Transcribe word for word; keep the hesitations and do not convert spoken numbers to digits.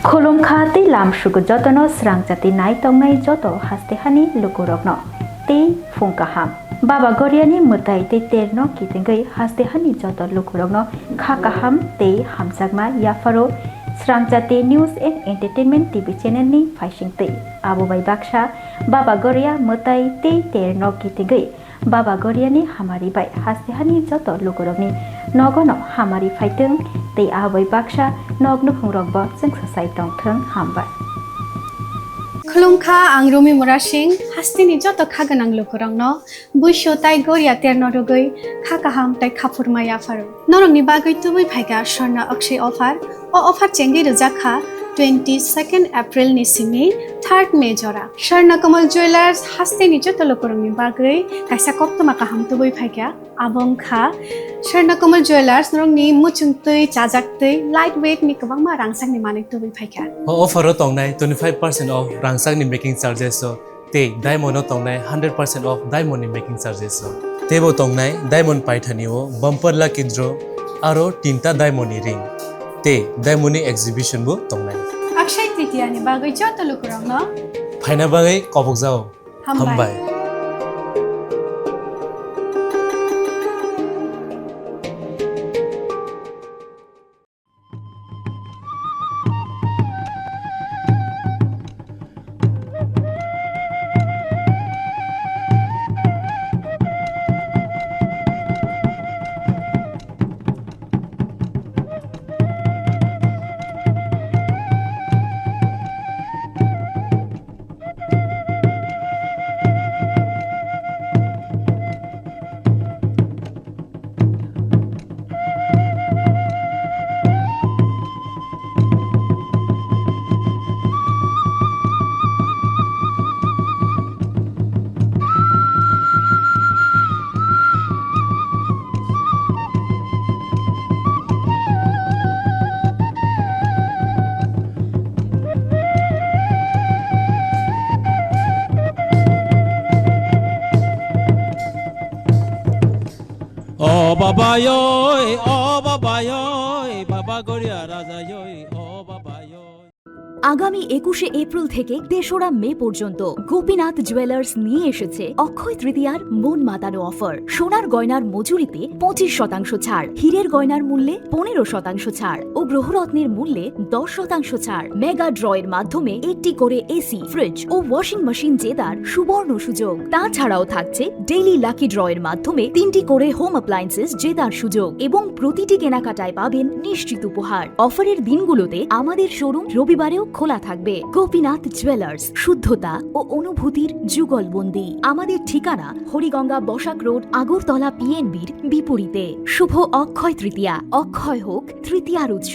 Khulumkha tei lam sugo jotono srang chati nai tongnai joto haste hani lukurokno tei phung kaham. Baba Goriani mwtai tei terno kitingwi haste hani joto lukurokno kha kaham tei hamjakma yapharo srang chati news and entertainment T V channel ni phaising twi. Abo bai baksa Baba Goria mwtai tei terno kitingwi Baba Goriani hamari bai haste hani joto lukurokni nogono hamari phaitwng tei abo bai baksa nog nukhungrokbo chwngsasai tongthwng, hambai. Khulumkha, ang Rumi Murasing, hasteni joto kha gwnang lukurokno buisu tai Goria terno rwgwi kha kaham tai khaphurma yapharo. Norokni bagwi tubui phaikha Swarna Akshay offer. O offer chengwi rwjak kha twenty second April ni simi third May jora. Swarna Kamal Jewellers hasteni joto lukurokni bagwi kaisa koktwma kaham tubui phaikha. Abo wngkha Swarna Kamal Jewellers norokni muchung twi, chajak twi, light weight ni kwbangma rangchakni manwi tubui phaikha. O offer o tongnai twenty five percent off rangchakni making charges o tei diamond o tongnai hundred percent off diamond ni making charges o. Teibo tongnai diamond paithani o bumper lucky draw aro tinta diamond ni ring tei diamond ni exhibition bo tongnai. Akshay Tritiya ni bagwi joto lukurokno phaina bagwi kobokjao. Hambai. Hambai. O baba yoi, o baba yoi, baba Goria raja yoi, o baba yoi. আগামী একুশে এপ্রিল থেকে তেসরা মে পর্যন্ত গোপীনাথ জুয়েলার্স নিয়ে এসেছে অক্ষয় তৃতীয়ার মন মাতানো অফার। সোনার গয়নার মজুরিতে পঁচিশ শতাংশ ছাড়, হীরের গয়নার মূল্যে পনেরো শতাংশ ছাড় ও গ্রহরত্নের মূল্যে দশ শতাংশ ছাড়। মেগা ড্রয়ের মাধ্যমে একটি করে এসি, ফ্রিজ ও ওয়াশিং মেশিন জেতার সুবর্ণ সুযোগ। তাছাড়াও থাকছে ডেইলি লাকি ড্রয়ের মাধ্যমে তিনটি করে হোম অ্যাপ্লায়েন্সেস জেতার সুযোগ এবং প্রতিটি কেনাকাটায় পাবেন নিশ্চিত উপহার। অফারের দিনগুলোতে আমাদের শোরুম রবিবারেও খোলা থাকবে। গোপীনাথ জুয়েলার্স, শুদ্ধতা ও অনুভূতির যুগলবন্দি। আমাদের ঠিকানা হরিগঙ্গা বসাক রোড, আগরতলা পিএনবির বিপরীতে। শুভ অক্ষয় তৃতীয়া, অক্ষয় হোক তৃতীয়ার উৎসব।